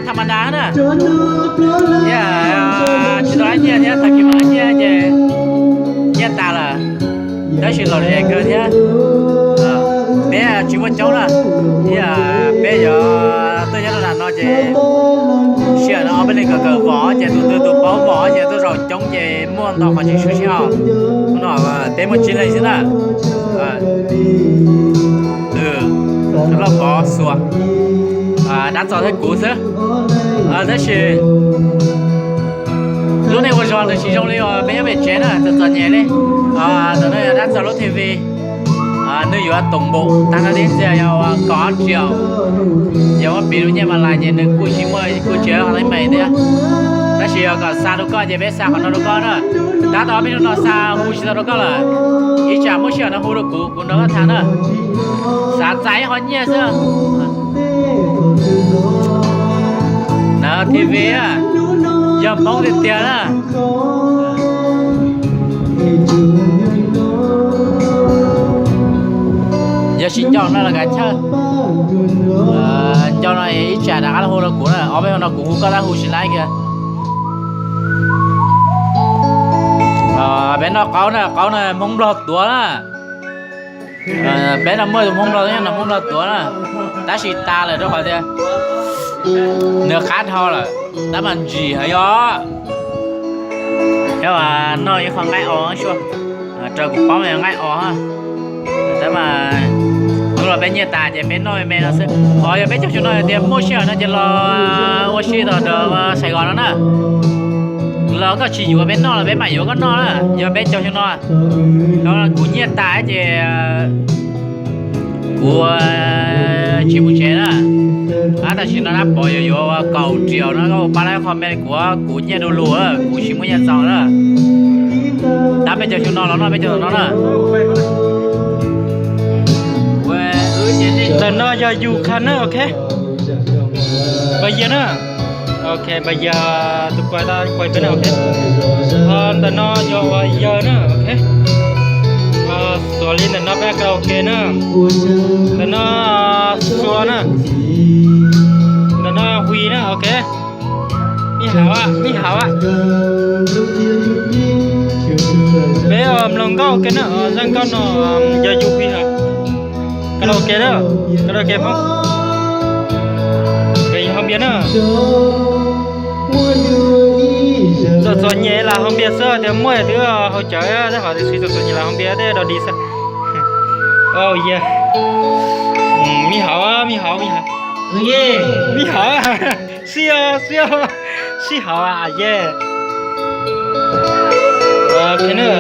Tham ma da na. Tsis tau nyiaj thiab, tag kis mas nyiaj ces nyiaj tas lawm. Tab sis lom zem kawg thiab. Peb tsis muaj coob na, peb yuav tuaj nyob rau nram no ces sij hawm no ob peb leeg kawm kawm vos ces tus twg tus paub vos ces tuaj zaum coob ces muaj ntau qhov tseem su sib haum. Hnub no peb muaj tsib leeg xwb na. Loj Pov Xuas, dab txos thiab kuv xwb. Tab sis lub neej ua zog nws tsis zoo li uas peb nyob pem tsev na, txom txom nyem li. Ntawm no yog dab txog lub T V, nws yuav toom npaum tag nrho tib ntxiag yog uas kaum ob triệu. Yog muab piv lub nyiaj Malais ces nws kuj tsis muaj, kuj tsis yog teeb meem thiab. Tab sis yog kom xa rau koj ces peb xa qhov no rau koj na. Tab tom ob peb hnub no xa hu tsis tau rau koj lawm, ib tsam muaj sij hawm no hu rau kuv, kuv nrog koj tham na. Xav txais ib qho nyiaj xwb. Na, T V yog Hmoob tiag tiag na. Yog tsis nco no los kav chawj. Nco no ib tsam rov qab los hu rau kuv na, ob peb hnub no kuv hu koj tab hu tsis laib kiag. Peb noj qaub na, qaub no Hmoob Nplog tuav na. Peb no muaj tus Hmoob Nplog, nyob no Hmoob Nplog tuav na, tab sis tas lawm rau qhov tias nws qab dhau lawm, tab mas ntsim heev yog. Nyob noj ib qho nqaij os sua, raws kuv paub mas yog nqaij os. Tab mas hnub no peb nyiaj tas ces peb noj me me no xwb. Os, yog peb caug xyoo no tias muaj sij hawm no ces los ua si tom Sài Gòn no na. Los koj tsis yuav peb noj los peb mam yuav koj noj na, yog peb caug xyoo no. Kuv nyiaj tas ces kuv tsis mus tsev na. Tam sim no Dab Pov yuav yuav kaum triệu no, koj pab laib qho me kuv, kuv nyiaj du lug, kuv tsis muaj nyiaj txaus na. Tab peb caug xyoo no los noj peb caug tom no na. Ntawm no yog yus qha na, ok. Npawg Yias na. Ok, npawg Yias tus kuaj, kuaj peb na, ok. Ho ntawm no yog uas yawg na, ok. Xuas li ntawm no peb karaoke na. Ntawm no Sua na. Ntawm no Huis na, ok. Nij hauv, nij hauv. Peb mloog nkauj ua ke na, zaj nkauj no yog yus Huis hauv. Karaoke na, karaoke Hmoob. Hauv npias na. Txom txom nyem lam hauv npias xwb, tias muaj twb haus cawv, tej qhov tias txom txom nyem lam hauv npias tej dog dig xwb. Nij hauv, nij hauv, nij hauv. Nij hauv. Sib, sib, sib hauv a ye.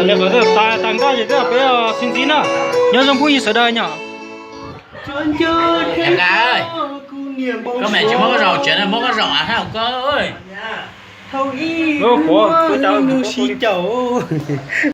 Li qhov tas nkauj ces peb sib ntsib na. Nyob zoo phooj ywg sawv daws nyom. Koj mam tsis muab koj zaum tsev na, muab koj zaum av hab koj. Sib caum.